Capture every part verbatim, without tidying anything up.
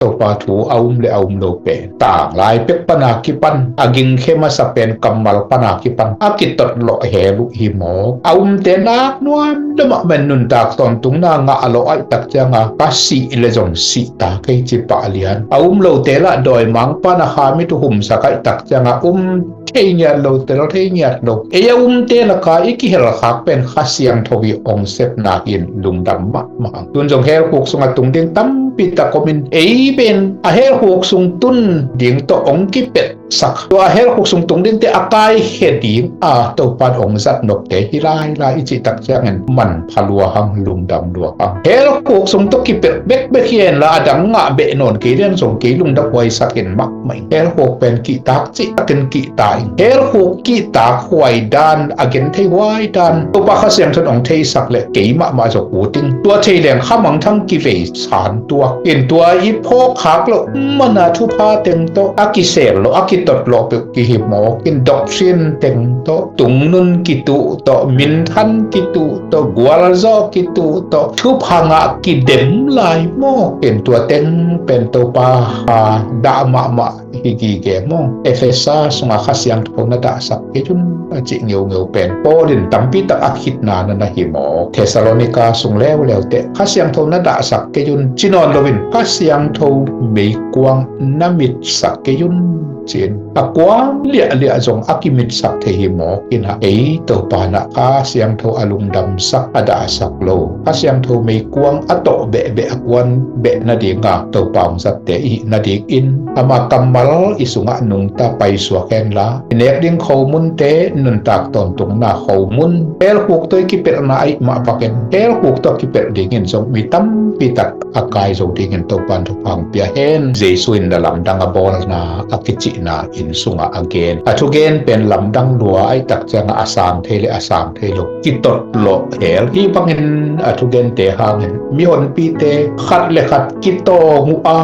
Topa thu a um le a um lo pen, tanglai pek pana kipan, a gingkhe masa pen kammal pana kipan a kitotlawh hel uh hi mawk. A umte nak nuam lamah men nuntak tawntungna ngah a lawh aih tak cianga ka sih le zong sih ta kei ci pah lian. A um lote lah dawimang pana khamit uh humsak aih tak cianga um thei ngiat lo, tel thei ngiat lo. Ei a umte laka i kihelkhak pen Kha Siangtho i ong sepna hi in lungdam mahmah. Tun zong helkhuk sunga tung ding tampi tak om in, ei pen a helkhuk sung tun ding tawh ong kipelh sak, tua a helkhuk sung tung dingte a kaikhe ding a Topan ong zat nopte hi lailai i cih tak ciangin manpha lua hang, lungdam lua hang. Helkhuk sung tawh kipelh bekbek hi henla a dang ngah beh nawn kei lian zong kei lungdam huai sak in mahmah ing. Helkhuk pen kihtak cih takin kihta ing. Helkhuk kihtak huai dan, a gen thei huai dan Topa Kha Siangtho in ong theisak leh kei mahmah zong ut ing. Tua thei leng khamangthang kivei san tuak in, tua i phawkkhak loh mana thupha teng tawh a kisel loh, a kitotlawh peuh kihi mawk in, doctrine teng tawh, tungnun kituh tawh, minthan kituh tawh, gualzawh kituh tawh, thupha ngah kidem lai mawk in, tua teng pen Topa a dah mahmah hi gige maw? Efesa sunga Kha Siangtho na dahsak kei un a cih ngeungeu pen Paul in tampi tak a khitna na na hi maw? Thessalonika sung leuleu teh Kha Siangtho na dahsak kei un ci nawn loin Kha Siangtho meikuang na mitsak kei un ci-in, a kuang liahliah zong a kimitsak thei hi mawk in ah, ei Topa in ah Kha Siangtho a lungdamsak, a dahsak lo, Kha Siangtho meikuang a tawh behbeh, a kuan beh nadinga Topa hong zatte i hih nadingin ama kammal i sungah nungta paisuak henla, i nek ding khomunte nuntak tawntungna khomun, helkhuk tawh i kipelhna ahih mah bangin helkhuk tawh kipelh dingin zong mi tampi tak a kai zo dingin Topan thupha hong pia hen. Jesu in na lamdang a bawlna a kicihna inn sungah a gen, a thugen pen lamdang lua aih tak ciangah a sang thei le a sang thei lo kitotlawh hel. Hih bangin a thugente hangin mihonpite khat le khat kitawng uh a,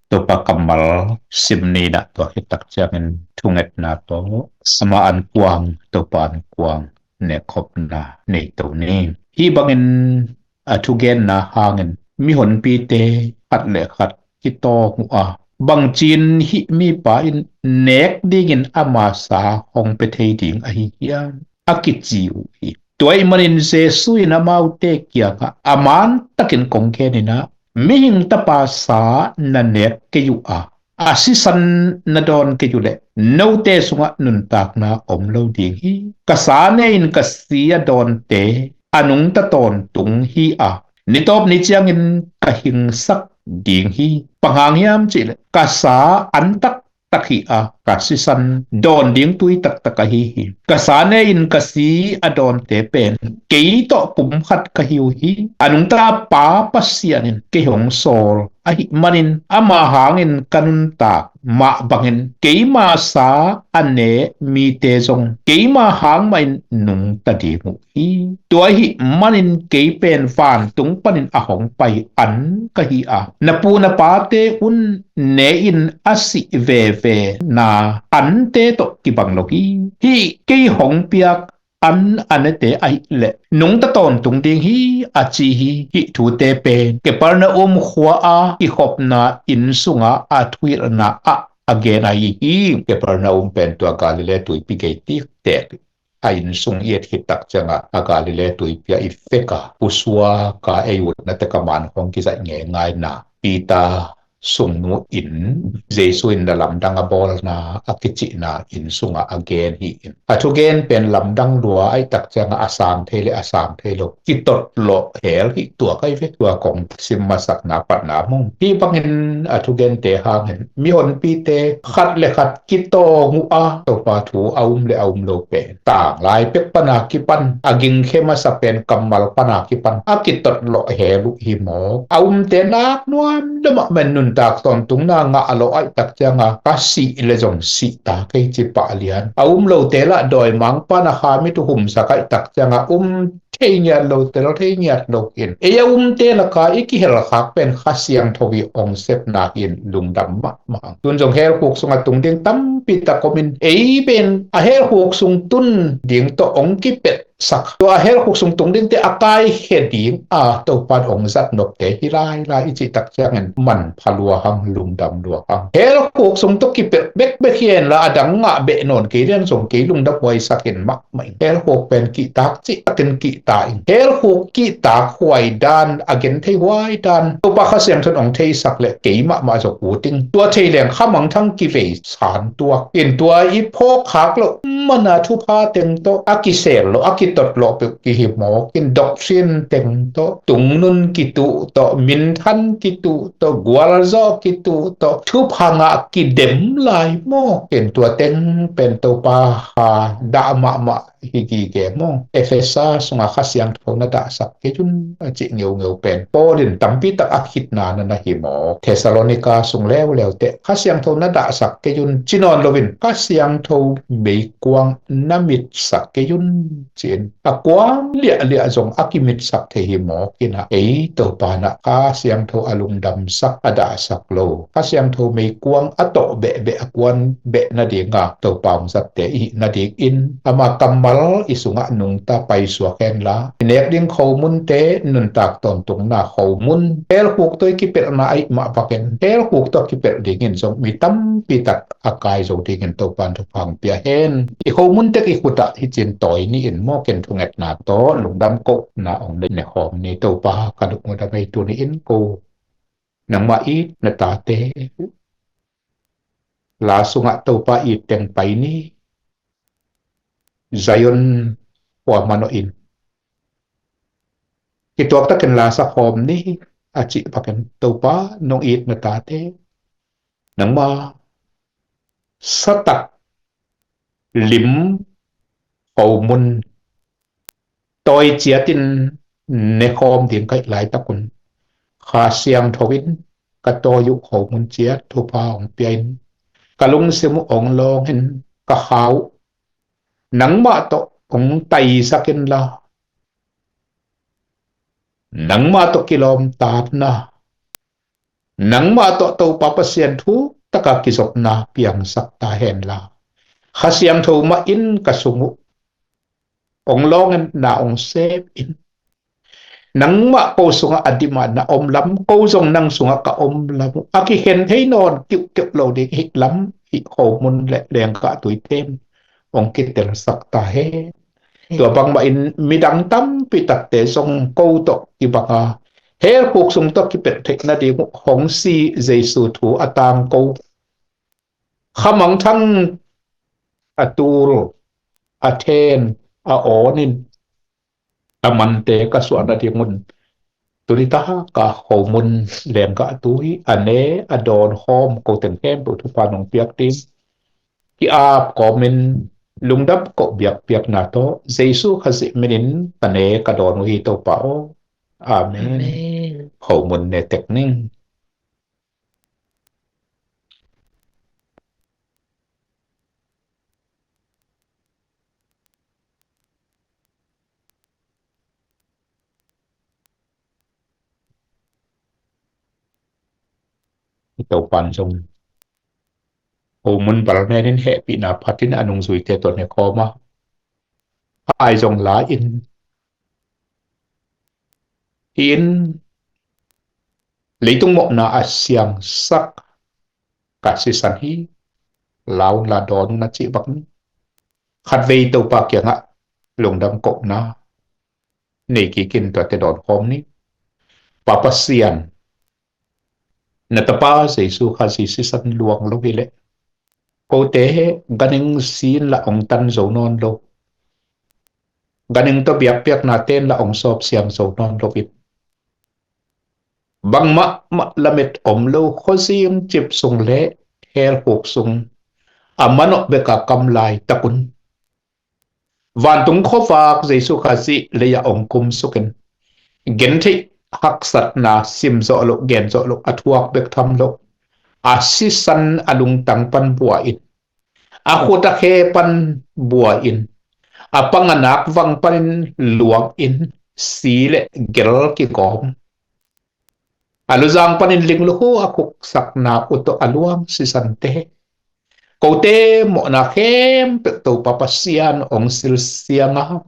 Topa kammal sim ni nah tua khit tak ciangin thungetna tawh ama an kuang, Topa an kuang nekkhopna nei to ni. Hih bangin a thugenna hangin mihonpite khat le khat kitawng uh a, bangcin hih mipa in nek dingin ama sa hong pia thei ding ahi hiam a kici uh hi. Tua ahih manin Jesu in amaute kiangah a mantakin kong genin ah, mihing tapa sa na nek kei uh a, a sisan na dawn kei uh leh note sungah nuntakna om lo ding hi. Ka sa ne-in ka si a dawnte a nungta tawntung hi a, nitawp ni ciangin ka hingsak ding hi. Bang hang hiam cihleh ka sa an taktak hi a, ka sisan dawn ding tui taktak ahi hi. Ka sa ne-in ka si a dawnte pen kei tawh pumkhat ka hi uh hi. A nungta Pa Pasian in kei hong sawl ahih manin ama hangin ka nuntak mah bangin keima sa a ne mite zong keima hang mahin nungta ding uh hi. Tua ahih manin kei pen vantung panin a hong pai an ka hi a, na pu na pate un ne-in a sih veve na ante tawh kibang lo hi. Hih kei hong piak an a nete ahih leh nungta tawntung ding hi a ci hi. Hih thute pen Kapernaum khua-a kikhopna inn sunga a thuhilhna ah a gen ahi hi. Kapernaum pen tua Galilee tuipi gei tiktek a inn sung i et khit tak ciangah a Galilee tuipi ah i fek a, pusuak a, ei utna tek a man khawng kizaih ngeingaina Peter sungnu in Jesu in na lamdang a bawlna a kicihna inn sungah a gen hi in, a thugen pen lamdang lua aih tak ciangah a sang thei le a sang thei lo kitotlawh hel hi. Tua kai ve, tua kong sim masakna patna mong. Hih bangin a thugente hangin mihonpite khat le khat kitawng uh a, Topa thu a um le a um lo pen tanglai pek pana kipan, a gingkhe masa pen kammal pana kipan a kitotlawh hel uh hi mawk. A umte nak nuam lamah men nuntak tawntungna ngah a lawh aih tak cianga ka sih le zong sih ta kei ci pah lian. A um lote lah dawimang pana khamit uh humsak aih tak cianga um thei ngiat lo, tel thei ngiat lo in. Ei a umte laka i kihelkhak pen Kha Siangtho i ong sepna in lungdam mahmah. Tun zong helkhuk sungah tung ding tampi tak om in, ei pen a helkhuk sung tun ding tawh ong kipelh sak. Tua a helkhuk sung tung dingte a kaikhia ding a Topan ong zat nopte hi lailai i cih tak ciangin manpha lua hang, lungdam lua hang. Helkhuk sung tawh kipelh bekbek hi henla a dang ngah beh nawn kei lian zong kei lungdam huaisak in mahmah in. Helkhuk pen kihtak cih takin kihta in. Helkhuk kihtak huai dan, a genthei huai dan Topa Kha Siangtho in ong theisak leh kei mahmah zong ut ing. Tua thei leng khamangthang kivei san tuak in, tua i phawkkhak loh mana thupha teng tawh a kisel loh, a kitot loh peuh kihimawk in, doctrine teng tawh, tungnun kituh tawh, minthan kituh tawh, gualzawh kituh tawh, thupha ngah kidem lai mawk in, tua teng pen Topa ha dah mahmah hi gige maw? Efesa sungah Kha Siangtho na dahsak kei un a cih ngeungeu pen Paul in tampi tak a khitna na na hi maw? Thessalonika sung leuleu teh Kha Siangtho na dahsak kei un ci nawn loin Kha Siangtho meikuang na mitsak kei un ci-in a kuang liahliah zong a kimitsak thei hi mawk in ah ei Topa in ah Kha Siangtho a lungdamsak a dahsak lo Kha Siangtho meikuang a tawh behbeh a kuan beh nadinga Topa hong zatte i hih nadingin ama kammal i sungah nungta paisuak henla i nek ding khomunte nuntak tawntungna khomun helkhuk tawh i kipelhna ahih mah bakin helkhuk tawh kipelh dingin zong mi tampi tak a kai zo dingin Topan thupha hong pia hen. I khomun tek i khutah hi cin tawi ni in maw ken thungetna tawh lungdam kohna hong nei ne khawm ni Topa ka lungdam ei tuni in ko nangmah it na tate la sungah Topa it teng pai ni Zion khua manawh in kituak takin la sa khawm ni a cih bakin Topa nong it na tate nangmah satak lim khomun tawi ciatin ne khawm ding ka hih laitakun Kha Siangtho in ka tawi uh khomun ciat thupha hong pia in ka lungsim uh hong lawng in ka kha uh nangmah tawh hong taisak inla nangmah tawh kilawmtatna nangmah tawh Topa Pasian thuk taka kizopna piangsak ta henla Kha Siangtho mah in ka sung uh hong lawng in na hong sem in nangmah ko sungah a dimah na om lam ko zong nang sungah ka om lam uh a kikhen thei nawn kiuhkeuh lo ding hih lam hih khomun le lengkah tuitem hong kitelsak ta hen. Tua bangmah in midang tampi takte zong ko tawh kibanga helkhuk sung tawh kipelh theih nading uh hong si Jesu thu a tangko khamangthang a tul a then a awnin a mante ka suah nadingun tuni taka khomun lengkah tui a ne a dawn khawm ko teng khempeuh thupha nong piak ding ki-ap kawmin lungdam koh biakpiakna tawh Jesu Khazih minin ka ne ka dawn uh hi Topa aw. Amen. Amen. Khomun ne tek ning. I Topan zong khomun balmen in hehpihna phatin a nungzuite tawh ne khawm a, a ai zong la in hi in leitung mawhna a siangsak ka sisan hi. La un la dawn un a cih bak ni. Khatvei Topa kiangah lungdam kohna nei kikin tuate dawn khawm ni. Pa Pasian na tapa Jesu Khazih sisan luang lo hileh kote he ganhing sin la ong tan zo nawn lo. Ganhing tawh biakpiakna ten la ong sawp siang zo nawn lo in bangmah mah lamet om lo khuazing cip sung le helkhuk sung a manawh beka kam lai takun vantung khuavak Jesu Khazih lei-ah ong kumsukin gentheih haksatna sim zawh loh gen zawh loh a thuak bek tham loh a sisan a lungtang pan bua in a khut a khe pan bua in A pang a nak vang panin luang in si le gel kigawm, a luzang panin lingluhu a khuksakna uh tawh a luang sisante, kote mawhna khempeuh Topa Pasian hong silsiang a,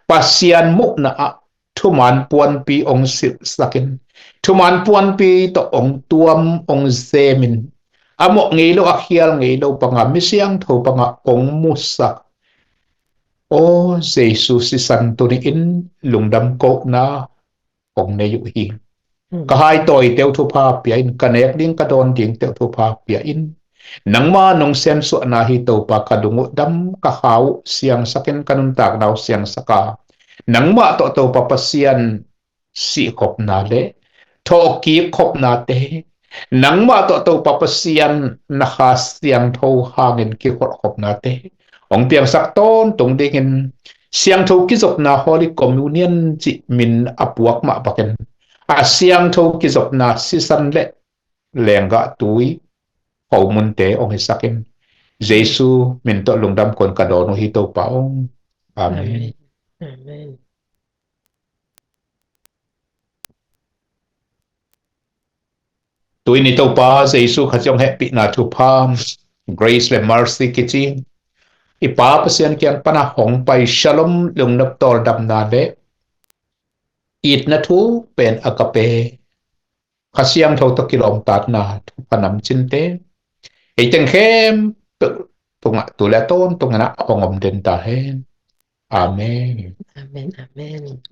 Pasian muhna ah thuman puanpi hong silhsakin, thuman puanpi tawh hong tuam hong zemin, a mawh ngei lo, a khial ngei lo panga, mi siangtho panga hong musak. Aw Jesu, sisan tuni-in lungdam kohna hong nei uh hi. Ka hai tawi teuh thupha pia in, ka nek ding ka dawn ding teuh thupha pia in. Nangma nong siansuahna hi Topa, ka lung uh dam, ka kha uh siangsakin, ka nuntakna uh siangsak a, nangmah tawh Topa Pasian sihkhopna le thawhkik khopnate, nangmah tawh Topa Pasian na Kha Siangtho hangin kikholh khopnate hong piangsak tawntung dingin, siangtho kizopna Holy Communion cih min a puak mah bakin, a siangtho kizopna sisan le lenggah tui khomunte hong hisakin, Jesu min tawh lungdam kong ka dawn uh hi Topa aw. Amen. Amen. Amen. Tuni Topa Jesu Khazih hong hehpihna thupha, grace le mercy kici, i Pa Pasian kiang pana hong pai shalom, lungnop tawldamna le itna thu pen agape, Kha Siangtho tawh kilawmtatna thupha namcinte ei teng khempeuh tungah tu le tawntung inah hong om den ta hen. Amen. Amen, amen.